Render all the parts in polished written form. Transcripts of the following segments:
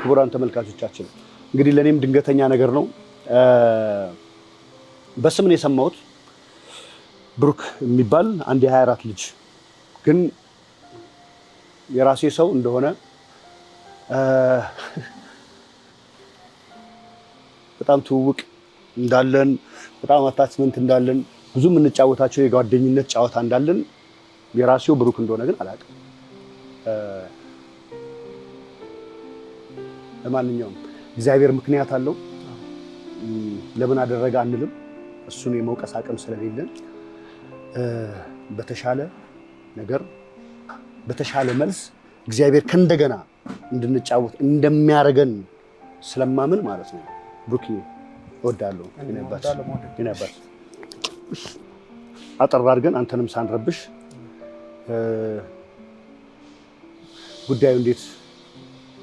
ክቡራን ተመልካቾቻችን፣ እንግዲህ ለእኔም ድንገተኛ ነገር ነው። በስም ነው የሰማሁት። ብሩክ የሚባል አንድ የ24 ልጅ ግን የራሴ ሰው እንደሆነ፣ በጣም ትውውቅ እንዳለን፣ በጣም attachment እንዳለን፣ ብዙ የምንጫወታቸው የጓደኝነት ጨዋታ እንዳለን፣ የራሴው ብሩክ እንደሆነ ግን አላውቅም። ለማንኛውም እግዚአብሔር ምክንያት አለው። ለምን አደረገ አንልም። እሱን የመውቀስ አቅም ስለሌለን በተሻለ ነገር በተሻለ መልስ እግዚአብሔር ከእንደገና እንድንጫወት እንደሚያደርገን ስለማምን ማለት ነው። ብሩክ፣ እወዳለሁ። የኔ አባት፣ አጠር አድርገን አንተንም ሳንረብሽ ጉዳዩ እንዴት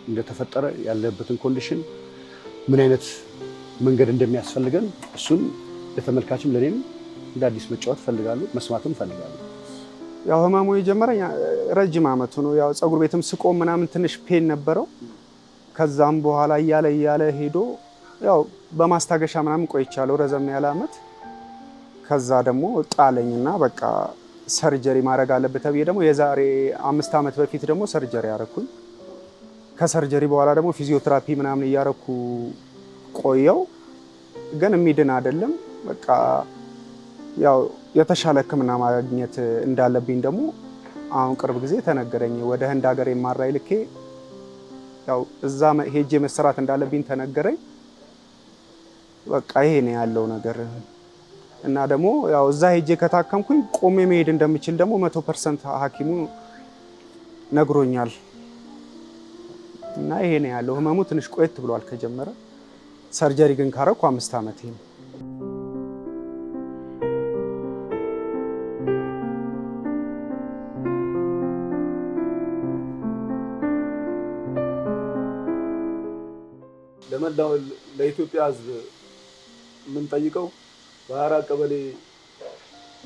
እንደተፈጠረ፣ ያለበትን condition፣ ምን አይነት መንገድ እንደሚያስፈልገን እሱን ለተመልካችም ለእኔም እንደ አዲስ መጫወት እፈልጋለሁ፣ መስማትም እፈልጋለሁ። ያው ህመሙ የጀመረኝ ረጅም አመቱ ነው። ያው ፀጉር ቤትም ስቆም ምናምን ትንሽ pain ነበረው። ከዛም በኋላ እያለ እያለ ሄዶ ያው በማስታገሻ ምናምን ቆይቻለሁ ረዘም ያለ አመት። ከዛ ደግሞ ጣለኝና በቃ surgery ማድረግ አለብህ ተብዬ ደግሞ የዛሬ 5 ዓመት በፊት ደግሞ surgery ያረኩኝ። ከ surgery በኋላ ደግሞ ፊዚዮቴራፒ ምናምን እያረኩ ቆየው፣ ግን የሚድን አይደለም። በቃ ያው የተሻለ ሕክምና ማግኘት እንዳለብኝ ደግሞ አሁን ቅርብ ጊዜ ተነገረኝ። ወደ ህንድ ሀገር MRI ልኬ ያው እዛ ሄጄ መሰራት እንዳለብኝ ተነገረኝ። በቃ ይሄ ነው ያለው ነገር። እና ደግሞ ያው እዛ ሄጄ ከታከምኩኝ ቆሜ መሄድ እንደምችል ደግሞ 100% ሐኪሙ ነግሮኛል። እና ይሄ ነው ያለው ህመሙ። ትንሽ ቆየት ብሏል ከጀመረ። Surgery ግን ካረኩ 5 ዓመቴ ነው። ለመላው ለኢትዮጵያ ሕዝብ የምንጠይቀው፣ በ24 ቀበሌ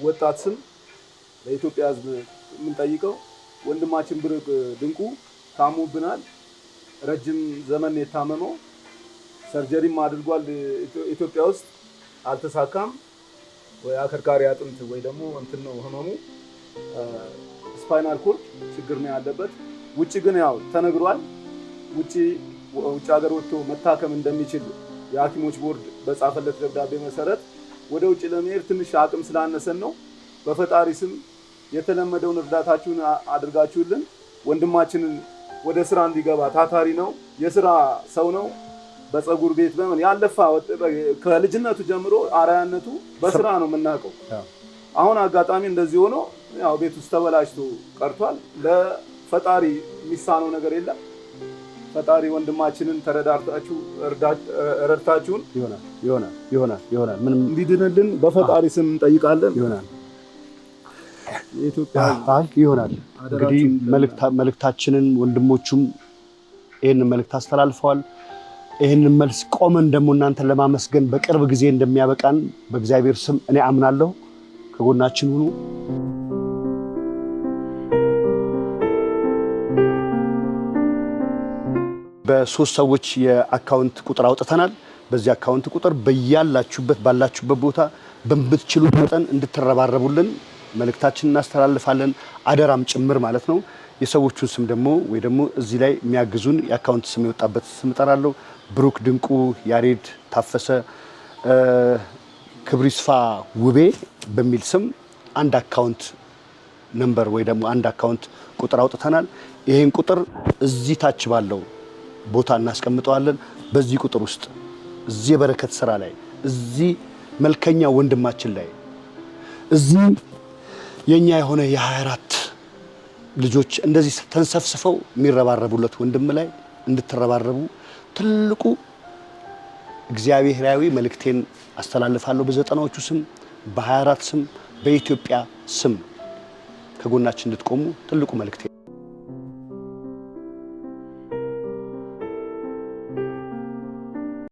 ወጣት ስም ለኢትዮጵያ ሕዝብ የምንጠይቀው፣ ወንድማችን ብሩክ ድንቁ ታሞብናል። ረጅም ዘመን የታመመው፣ surgery ም አድርጓል ኢትዮጵያ ውስጥ፣ አልተሳካም። ወይ አከርካሪ አጥንት ወይ ደግሞ እንትን ነው ህመሙ፣ spinal cord ችግር ነው ያለበት። ውጭ ግን ያው ተነግሯል። ውጭ ሀገር ወጥቶ መታከም እንደሚችል የሐኪሞች ቦርድ በጻፈለት ደብዳቤ መሰረት ወደ ውጭ ለመሄድ ትንሽ አቅም ስላነሰን ነው። በፈጣሪ ስም የተለመደውን እርዳታችሁን አድርጋችሁልን ወንድማችንን ወደ ስራ እንዲገባ። ታታሪ ነው፣ የስራ ሰው ነው። በፀጉር ቤት በምን ያለፋ፣ ከልጅነቱ ጀምሮ አርአያነቱ በስራ ነው የምናውቀው። አሁን አጋጣሚ እንደዚህ ሆኖ ያው ቤት ውስጥ ተበላሽቶ ቀርቷል። ለፈጣሪ የሚሳነው ነገር የለም። ፈጣሪ ወንድማችንን ተረዳርታችሁ ረድታችሁን ይሆናል፣ ይሆናል፣ ይሆናል፣ ይሆናል። ምንም እንዲድንልን በፈጣሪ ስም እንጠይቃለን። ይሆናል። የኢትዮጵያ አይ ይሆናል። እንግዲህ መልእክታችንን ወንድሞቹም ይህንን መልእክት አስተላልፈዋል። ይህንን መልስ ቆመን ደግሞ እናንተን ለማመስገን በቅርብ ጊዜ እንደሚያበቃን በእግዚአብሔር ስም እኔ አምናለሁ። ከጎናችን ሁኑ። በሶስት ሰዎች የ account ቁጥር አውጥተናል። በዚህ account ቁጥር በያላችሁበት ባላችሁበት ቦታ በምትችሉት መጠን እንድትረባረቡልን መልእክታችንን እናስተላልፋለን። አደራም ጭምር ማለት ነው። የሰዎቹን ስም ደግሞ ወይ ደግሞ እዚህ ላይ የሚያግዙን የ account ስም የወጣበት ስም እጠራለሁ። ብሩክ ድንቁ፣ ያሬድ ታፈሰ፣ ክብሪስፋ ውቤ በሚል ስም አንድ account number ወይ ደግሞ አንድ account ቁጥር አውጥተናል። ይህን ቁጥር እዚህ ታች ባለው ቦታ እናስቀምጠዋለን። በዚህ ቁጥር ውስጥ እዚህ የበረከት ስራ ላይ፣ እዚህ መልከኛ ወንድማችን ላይ፣ እዚህ የኛ የሆነ የ24 ልጆች እንደዚህ ተንሰፍስፈው የሚረባረቡለት ወንድም ላይ እንድትረባረቡ ትልቁ እግዚአብሔራዊ መልእክቴን አስተላልፋለሁ። በዘጠናዎቹ ስም፣ በ24 ስም፣ በኢትዮጵያ ስም ከጎናችን እንድትቆሙ ትልቁ መልእክቴ።